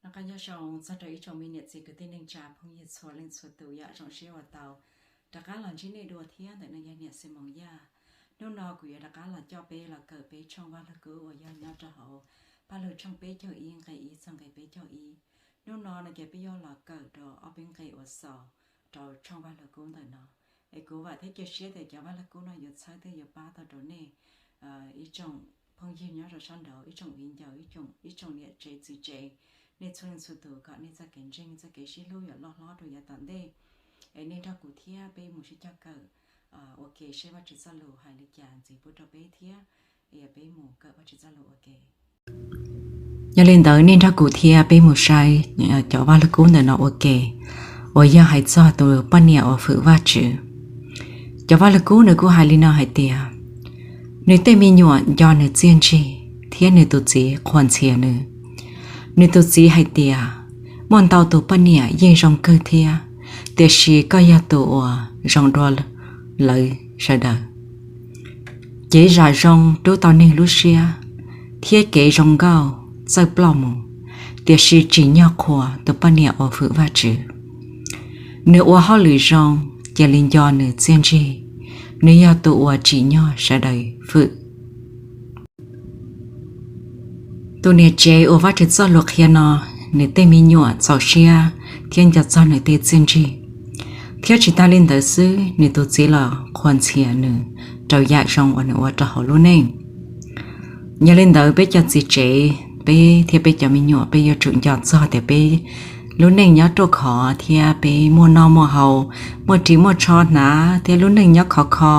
Noj qab nyob zoo txog rau ib tsoom me niam txiv kwv tij neej tsa phooj ywg txhua leej txhua tus, yam zoo siab uas tau rov qab los ntsib nej dua thiab. Ntawm no yog niam Xis Moos Yaj. Hnub no kuv yuav rov qab los coj peb los kawm peb tshooj Vaj Lug Kub uas yog nyob rau hauv Vaj Lug tshooj peb caug ib nqe ib txog nqe peb caug ib. Hnub no no ces peb yuav los kawm rau ob peb nqe uas xaus rau tshooj Vaj Lug Kub ntawm no. Es kuv vam thiab cia siab tias cov Vaj Lug Kub no yuav txhawb thiab yuav pab tau rau nej ib tsoom phooj ywg nyob rau sab nraud, ib tsoom viv ncaus, ib tsoom niam tsev txiv tsev, nej txhua leej txhua tus kom nej txoj kev ntseeg txoj kev sib hlub yuav loj hlob rau yav tom ntej. Es nej nrog kuv thiab peb mus sib cog kawm ua ke seb Vaj Tswv txoj lus hais li cas ntxiv pub rau peb thiab. Es peb mus kawm Vaj Tswv txoj lus ua ke. Yog li ntawd nej nrog kuv thiab peb mus saib cov Vaj Lug Kub ntawm no ua ke, uas yog hais txog tus poj niam uas fwm Vaj Tswv. Cov Vaj Lug Kub nws kuj hais li no hais tias, nws tej me nyuam nco nws txiaj ntsig, thiab nws tus txiv qhuas ntxhias nws. Nws tus txiv hais tias, muaj ntau tus poj niam yeej zoo kawg thiab, tiam sis koj yog tus uas zoo dua lawv sawv daws. Kev zam zoo rub tau neeg lub siab, thiab kev zoo nkauj txawj ploj mus, tiam sis tsim nyog qhuas tus poj niam uas fwm Vaj Tswv. Nws ua hauj lwm zoo, cia li nco nws txiaj ntsig, nws yog tus uas tsim nyog sawv daws fwm. Tus niam tsev uas Vaj Tswv txoj lus qhia no, nws tej me nyuam txaus siab thiab nco txog nws tej txiaj ntsig, thiab tsis tas li ntawd xwb, nws tus txiv los qhuas ntxhias nws rau yam zoo uas nws ua rau hauv lub neej. Yog li ntawd peb cov txiv tsev, peb thiab peb cov me nyuam peb yuav tsum nco txog tias peb lub neej nyob ruaj khov thiab peb muaj noj muaj haus, muaj ris muaj tsho hnav thiab lub neej nyob khov kho,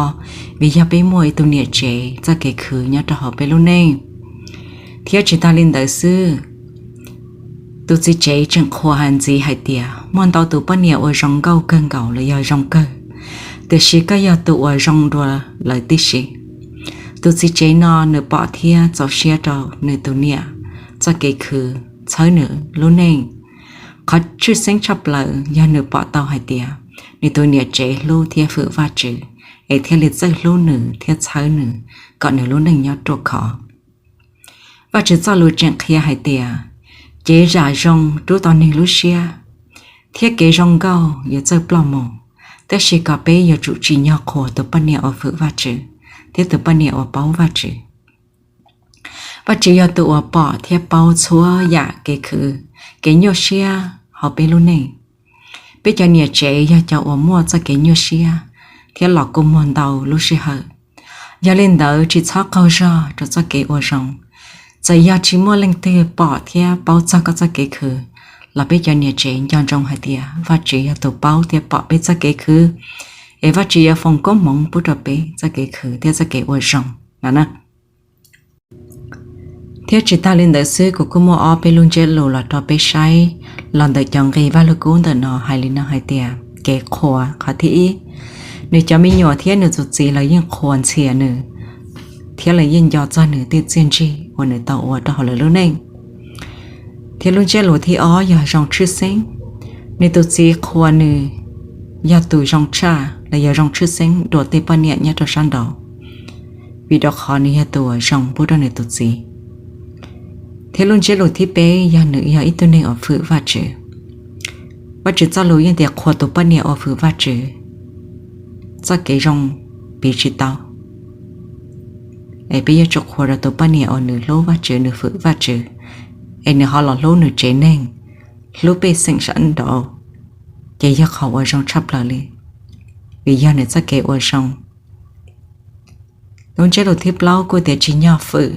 vim yog peb muaj ib tug niam tsev txoj kev khwv nyob rau hauv peb lub neej. Thiab tsis tas li ntawd xwb, tus txiv tsev tseem qhuas hais ntxiv hais tias muaj ntau tus poj niam uas zoo nkauj kawg nkaus los yog zoo kawg, tiam sis koj yog tus uas zoo dua lawv tib si. Tus txiv tsev no nws pom thiab txaus siab rau nws tus niam txoj kev khwv txhawb nws lub neej. Qhov tshwj xeeb tshaj plaws yog nws pom tau hais tias nws tus niam tsev hlub thiab fwm Vaj Tswv, es thiaj li txawj hlub nws thiab txhawb nws kom nws lub neej nyob ruaj khov. Vaj Tswv txoj lus tseem qhia hais tias, kev zam zoo rub tau neeg lub siab, thiab kev zoo nkauj yuav txawj ploj mus, tab sis kom peb yuav tsum tsim nyog qhuas tus poj niam uas fwm Vaj Tswv thiab tus poj niam uas paub Vaj Tswv. Vaj Tswv yog tus uas pom thiab paub txhua yam kev khwv, kev nyuaj siab hauv peb lub neej. Peb cov niam tsev yog cov uas muaj txoj kev nyuaj siab thiab los kua muag ntau lub sij hawm. Yog li ntawd tsis txhob qaug zog rau txoj kev ua zoo. Txawm yog tsis muaj leej twg pom thiab paub txog koj txoj kev khwv, los peb cov niam tsev nco ntsoov hais tias Vaj Tswv yog tus paub thiab pom peb txoj kev khwv, es Vaj Tswv yuav foom koob hmoov pub rau peb txoj kev khwv thiab txoj kev ua zoo no na. Thiab tsis tas li ntawd xwb, kuv kuj muaj ob peb lub ntsiab lus los rau peb saib los ntawm cov nqe Vaj Lug Kub ntawm no hais li no hais tias, kev qhuas qhov thib ib, nws cov me nyuam thiab nws tus txiv lawv yeej qhuas ntxhias nws, thiab lawv yeej nco txog nws tej txiaj ntsig uas nws tau ua rau hauv lawv lub neej. Thiab lub ntsiab lus thib ob yog zoo tshwj xeeb, nws tus txiv qhuas nws yog tus zoo tshaj los yog zoo tshwj xeeb dua tej poj niam nyob rau sab nraud, vim rau qhov nws yog tus uas zoo pub rau nws tus txiv. Thiab lub ntsiab lus thib peb yog nws yog ib tug neeg uas fwm Vaj Tswv. Vaj Tswv txoj lus yeej tias qhuas tus poj niam uas fwm Vaj Tswv txoj kev zoo piv tsis tau. Es peb yuav tsum qhuas rau tus poj niam uas nws hlub Vaj Tswv, nws fwm Vaj Tswv, es nws ho los hlub nws tsev neeg, hlub pej xeem sab nraud, ces yog qhov uas zoo tshaj plaws li, vim yog nws txoj kev ua zoo. Lub ntsiab lus thib plaub kuj tias tsis nyog fwm,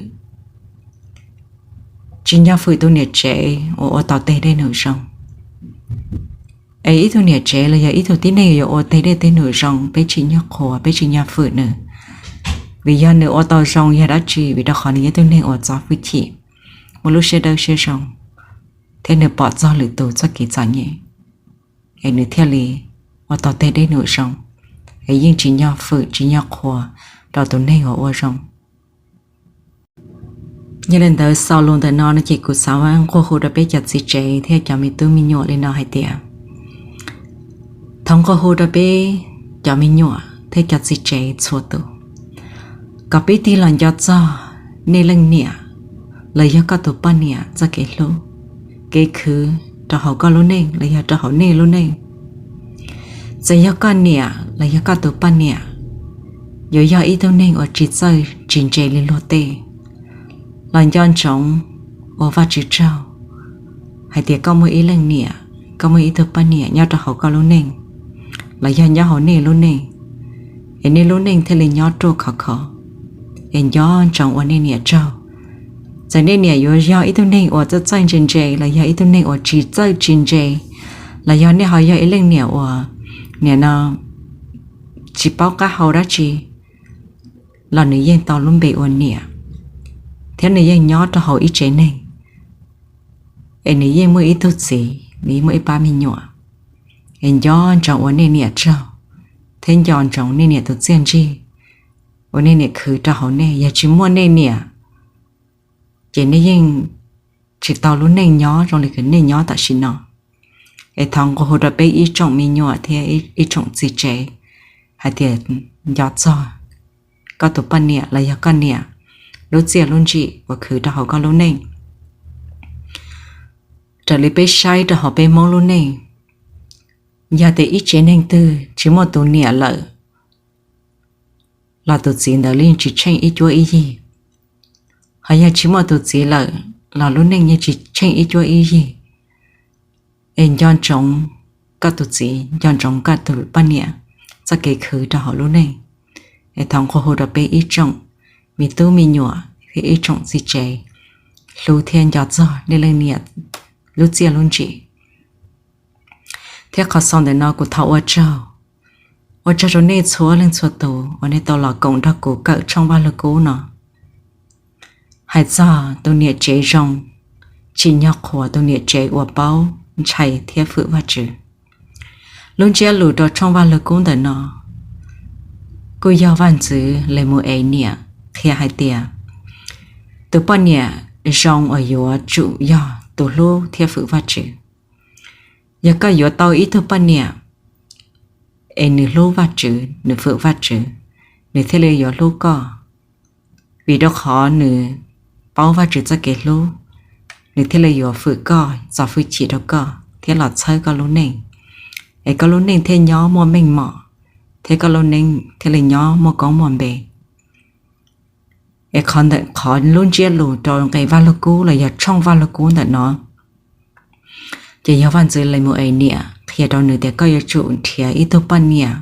tsis nyog fwm tus niam tsev uas ua tau tej dej num zoo. Es ib tug niam tsev los yog ib tug tib neeg yuav ua tej dej tej num zoo, peb tsis nyog qhuas, peb tsis nyog fwm nws, vim yog nws ua tau zoo yog dab tsi? Vim rau qhov nws yog ib tug neeg uas txo hwj chim, muaj lub siab dawb siab zoo, thiab nws pom txog lwm tus txoj kev txom nyem, es nws thiaj li ua tau tej dej num zoo. Es yeej tsis nyog fwm tsis nyog qhuas rau tus neeg uas ua zoo. Yog li ntawd, xaus lus ntawm no no ces kuv xav nqua hu rau peb cov txiv tsev thiab cov me tub me nyuam li no hais tias, thov nqua hu rau peb cov me nyuam thiab cov txiv tsev txhua tus, kom peb tig los nco txog nej leej niam los yog koj tus poj niam txoj kev hlub. kev khwv rau hauv koj lub neej los yog rau hauv nej lub neej. Txawm yog koj niam los yog koj tus poj niam yuav yog ib tug neeg uas tsis txawj tsis ntse li luag tej, los nco ntsoov ua Vajtswv tsaug hais tias koj muaj ib leej niam, koj muaj ib tug poj niam nyob rau hauv koj lub neej los yog nyob hauv nej lub neej, es nej lub neej thiaj li nyob ruaj khov kho. Es nco ntsoov ua nej niam tsaug. Txawm nej niam yuav yog ib tug neeg uas txawj txawj ntse ntse los yog ib tug neeg uas tsis txawj tsis ntse, los yog nej ho yog ib leej niam uas nim no tsis paub qab hau dab tsi, los nws yeej tau lub npe ua niam, thiab nws yeej nyob rau hauv ib tsev neeg, es nws yeej muaj ib tug txiv, nws yeej muaj ib pab me nyuam. Es nco ntsoov ua nej niam tsaug, thiab nco ntsoov nej niam tus txiaj ntsig uas nej niam khwv rau hauv nej. Yog tsis muaj nej niam, ces nej yeej tsis tau lub neej nyob zoo li nej nyob tam sim no. Es thov nqua hu rau peb ib tsoom me nyuam thiab ib tsoom txiv tsev hais tias nco txog koj tus poj niam los yog koj niam lub txiaj lub ntsim uas khwv rau hauv koj lub neej. Raws li peb saib rau hauv peb Hmoob lub neej, yog tias ib tsev neeg twg tsis muaj tus niam lawm, los tus txiv ntawd yeej tsis tsheej ib cuab ib yig. Ho yog tsis muaj tus txiv lawm, los lub neej yeej tsis tsheej ib cuab ib yig. Es nco ntsoov koj tus txiv, nco ntsoov koj tus poj niam txoj kev khwv rau hauv lub neej. Es thov nqua hu rau peb ib tsoom me tub me nyuam thiab ib tsoom txiv tsev hlub thiab nco txog nej leej niam lub txiaj lub ntsim. Thiab qhov xaus ntawm no kuv thov ua tsaug, ua tsaug rau nej txhua leej txhua tus uas nej tau los koom nrog kuv kawm tshooj Vaj Lug Kub no. Hais txog tus niam tsev zoo, tsim nyog qhuas tus niam tsev uas paub ntshai thiab fwm Vajtswv. Lub ntsiab lus rau tshooj Vaj Lug Kub ntawm no kuj yog vaj ntxwv Lemus Es niam qhia hais tias, tus poj niam zoo uas yuav tsum yog tus hlub thiab fwm Vajtswv. Yog koj yuav tau ib tug poj niam es nws hlub Vajtswv, nws fwm Vajtswv, nws thiaj li yuav hlub koj. Vim rau qhov nws paub Vajtswv txoj kev hlub, nws thiaj li yuav fwm koj, txo hwj chim rau koj thiab los txhawb koj lub neej, es koj lub neej thiaj nyob muaj meej mom, thiab koj lub neej thiaj li nyob muaj koob muaj npe. Es qhov ntawm qhov lub ntsiab lus rau nqe Vaj Lug Kub los yog tshooj Vaj Lug Kub ntawm no, ces yog vaj ntxwv Lemus Es niam qhia rau nws tias koj yuav tsum nrhiav ib tug poj niam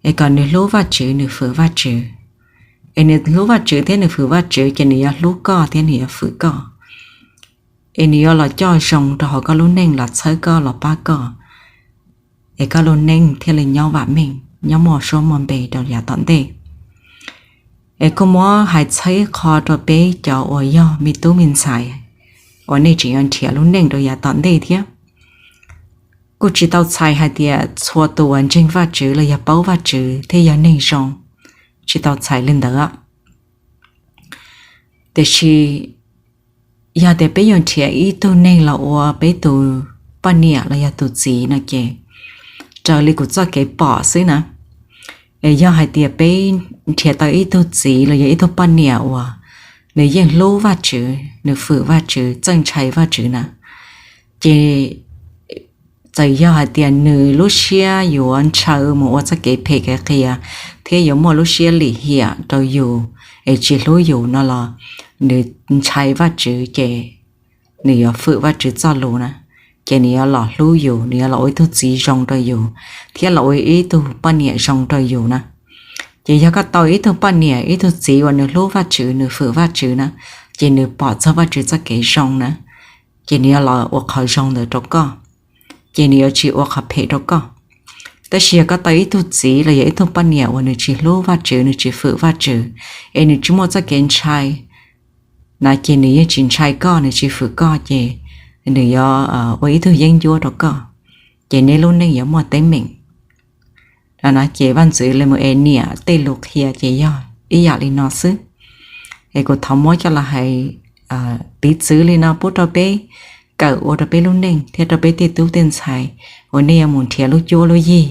es kom nws hlub Vajtswv, nws fwm Vajtswv. Es nws hlub Vajtswv thiab nws fwm Vajtswv ces nws yuav hlub koj thiab nws yuav fwm koj. Es nws yuav los coj zoo rau hauv koj lub neej, los txhawb koj, los pab koj, es koj lub neej thiaj li nyob vam meej, nyob muaj suab muaj npe rau yav tom ntej. Es kuj muab hais txhawb qho rau peb cov uas yog me tub me ntxhais uas nej tseem yuav nrhiav lub neej rau yav tom ntej thiab. Kuj tsis tau txhais hais tias txhua tus uas ntseeg Vajtswv los yog paub Vajtswv thiaj yog neeg zoo, tsis tau txhais li ntawd. Tiam sis yog tias peb yuav nrhiav ib tug neeg los ua peb tus poj niam los yog tus txiv no ces, raws li kuv txoj kev pom xwb na, es yog hais tias peb nrhiav tau ib tug txiv los yog ib tug poj niam uas nws yeej hlub Vajtswv, nws fwm Vajtswv, txawj ntshai Vajtswv na, ces txawm yog hais tias nws lub siab yuav ntshaw mus ua txoj kev phem kev qias thiab yuav muaj lub siab lim hiam rau yus es tsis hlub yus no los nws ntshai Vajtswv ces nws yuav fwm Vajtswv txoj lus na, ces nws yuav los hlub yus, nws yuav los ua ib tug txiv zoo rau yus thiab los ua ib tug poj niam zoo rau yus na. Ces yog koj tau ib tug poj niam ib tug txiv uas nws hlub Vajtswv, nws fwm Vajtswv na, ces nws pom txog Vajtswv txoj kev zoo na, ces nws yuav los ua qhov zoo ntawd rau koj, ces nws yuav tsis ua qhov phem rau koj. Tab sis yog koj tau ib tug txiv los yog ib tug poj niam uas nws tsis hlub Vajtswv, nws tsis fwm Vajtswv, es nws tsis muaj txoj kev ntshai na, ces nws yeej tsis ntshai koj, nws tsis fwm koj, ces nws yuav ua ib tug yeeb ncuab rau koj, ces nej lub neej yuav muaj teeb meem. Ces vaj ntxwv Lemus Es niam tej lus qhia ces yog ib yam li no xwb. Es kuv thov muab coj los hais piv txwv li no pub rau peb kawm ua rau peb lub neej thiab rau peb tej tub tej ntxhais uas nej yuav mus nrhiav lub cuab lub yig.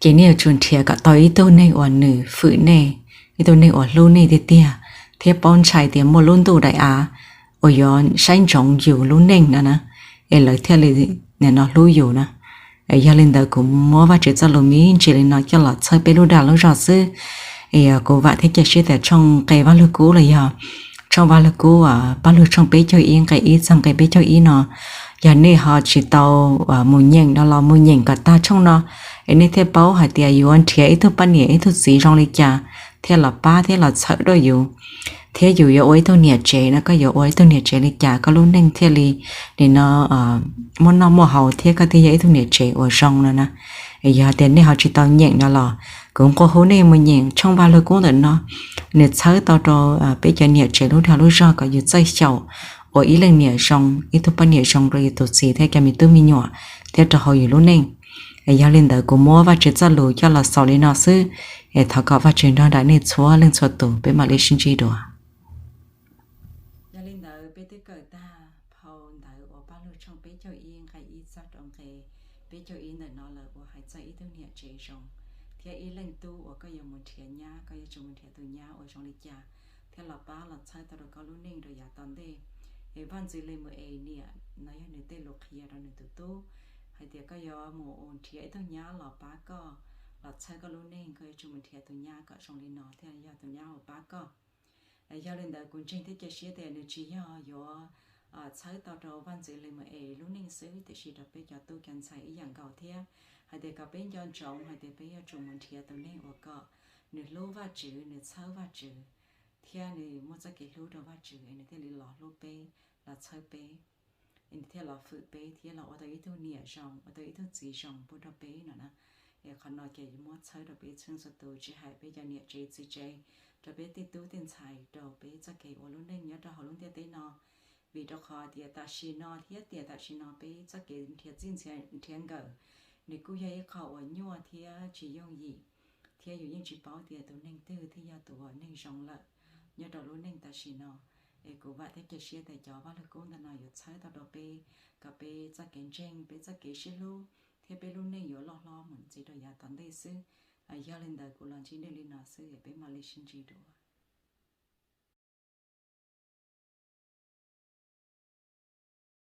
Ces nej yuav tsum nrhiav kom tau ib tug neeg uas nws fwm nej, ib tug neeg uas hlub nej tiag tiag, thiab paub ntshai tias muaj lub ntuj daim av uas yuav saib ntsoov yus lub neej no na, es lawv thiaj li nim no hlub yus na. Yog li ntawd kuv muab Vajtswv txoj lus me ntsis li no coj los txhawb peb lub dag lub zog xwb. Kuv vam thiab cia siab tias tshooj nqe Vaj Lug Kub los yog tshooj Vaj Lug Kub, Paj Lug tshooj peb caug ib nqe ib txog nqe peb caug ib no, yog nej ho tsis tau mus nyeem no los mus nyeem kom tag tshooj no, es nej thiaj paub hais tias yuav nrhiav ib tug poj niam ib tug txiv zoo li cas thiaj los pab thiab los txhawb rau yus, thiab yus yuav ua ib tug niam tsev no, koj yuav ua ib tug niam tsev li cas koj lub neej thiaj li nim no muaj noj muaj haus thiab koj thiaj yog ib tug niam tsev uas zoo no na. Yog tias nej ho tsis tau nyeem no los kuv nqua hu nej mus nyeem tshooj Vaj Lug Kub ntawm no, nws txhawb tau rau peb cov niam tsev lub dag lub zog kom yus txawj xyaum ua ib leej niam zoo, ib tug poj niam zoo rau yus tus txiv thiab cov me tub me nyuam thiab rau hauv yus lub neej. Yog li ntawd kuv muab Vajtswv txoj lus coj los xaus li no xwb, es thov kom Vajtswv nrog nraim nej txhua leej txhua tus, peb mam li sib ntsib dua. Yog li ntawd peb twb kawm tag phau ntawv uas Paj Lug tshooj peb caug ib nqe ib txog rau nqe peb caug ib ntawm no lawm uas hais txog ib tug niam tsev zoo thiab ib leej tub uas koj yuav mus nrhiav nyab, koj yuav tsum mus nrhiav tus nyab uas zoo li cas thiab los pab los txhawb tau rau koj lub neej rau yav tom ntej. Es Vaj Ntxwv Lemuel niam no yog nws tej lus qhia rau nws tus tub hais tias koj yuav mus nrhiav ib tug nyab los pab koj, los txhawb koj lub neej, koj yuav tsum mus nrhiav tus nyab kom zoo li no thiaj yog tus nyab uas pab koj. Yog li ntawd kuv ntseeg thiab cia siab tias nws tsis yog yuav txhawb tau rau Vaj Ntxwv Lemuel lub neej xwb, tiam sis rau peb cov tub cov ntxhais ib yam nkaus thiab, hais tias kom peb nco ntsoov hais tias peb yuav tsum mus nrhiav tus neeg uas kom nws hlub Vajtswv, nws txhawb Vajtswv, thiab nws muaj txoj kev hlub rau Vajtswv es nws thiaj li los hlub peb, los txhawb peb, es nws thiaj los hwm peb thiab los ua tau ib tug niam zoo, ua tau ib tug txiv zoo pub rau peb no na. Es qhov no ces muab txhawb rau peb txhua leej txhua tus, tsis hais peb cov niam tsev txiv tsev, rau peb tej tub tej ntxhais, rau peb txoj kev ua lub neej nyob rau hauv lub ntiaj teb no. Vim rau qhov tias tam sim no thiab tiam tam sim no peb txoj kev nrhiav txij nrhiav nkawm, nws kuj yog ib qho uas nyuaj thiab tsis yooj yim, thiab yus yeej tsis paub tias tus neeg twg thiaj yog tus uas neeg zoo lawm nyob rau lub neej tam sim no. Es kuv vam thiab cia siab tias cov Vaj Lug Kub ntawm no yuav txhawb tau rau peb, kom peb txoj kev ntseeg, peb txoj kev sib hlub, thiab peb lub neej yuav loj hlob mus ntxiv rau yav tom ntej xwb. Yog li ntawd kuv los ntsib nej li no xwb, peb mam li sib ntsib dua.